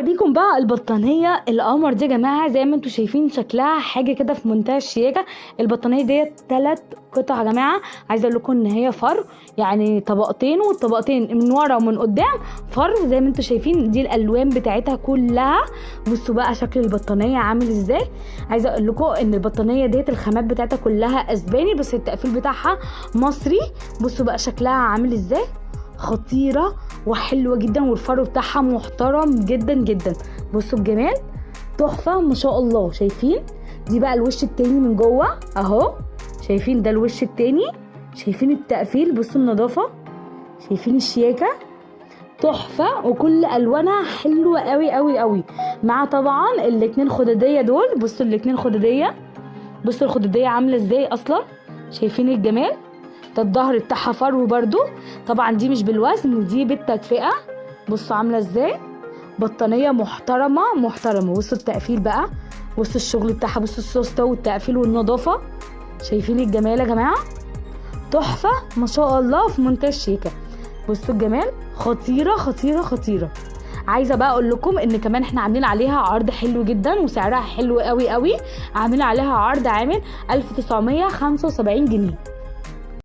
اوريكم بقى البطانيه القمر دي يا جماعة. زي ما انتم شايفين شكلها حاجة كده في منتهى الشياكه. البطانيه ديت 3 قطع يا جماعة. عايزه اقول لكم ان هي فر، يعني طبقتين، والطبقتين من ورا ومن قدام فر زي ما انتم شايفين. دي الالوان بتاعتها كلها. بصوا بقى شكل البطانيه عامل ازاي. عايزه اقول لكم ان البطانيه ديت الخامات بتاعتها كلها اسباني، بس التقفيل بتاعها مصري. بصوا بقى شكلها عامل ازاي، خطيرة وحلوه جدا، والفرو بتاعها محترم جدا جدا. بصوا الجمال، تحفة ما شاء الله. شايفين دي بقى الوش التاني من جوه اهو، شايفين ده الوش التاني، شايفين التقفيل، بصوا النظافة، شايفين الشياكه، تحفة. وكل الوانها حلوة قوي قوي قوي، مع طبعا الاتنين خداديه دول. بصوا الاتنين خداديه، بصوا الخداديه عامله ازاي اصلا، شايفين الجمال. ده الظهر بتاعها فرو برضو، طبعا دي مش بالوزن، دي بالتدفئه. بصوا عامله ازاي، بطانيه محترمه محترمه. بصوا التقفيل بقى، بصوا الشغل بتاعها، بصوا السوسته والتقفيل والنظافة. شايفين الجمال يا جماعة، تحفة ما شاء الله في منتهى الشيكه. بصوا الجمال، خطيرة خطيرة خطيرة. عايزه بقى اقول لكم ان كمان احنا عاملين عليها عرض حلو جدا وسعرها حلو قوي قوي. عاملين عليها عرض عامل 1975 جنيه.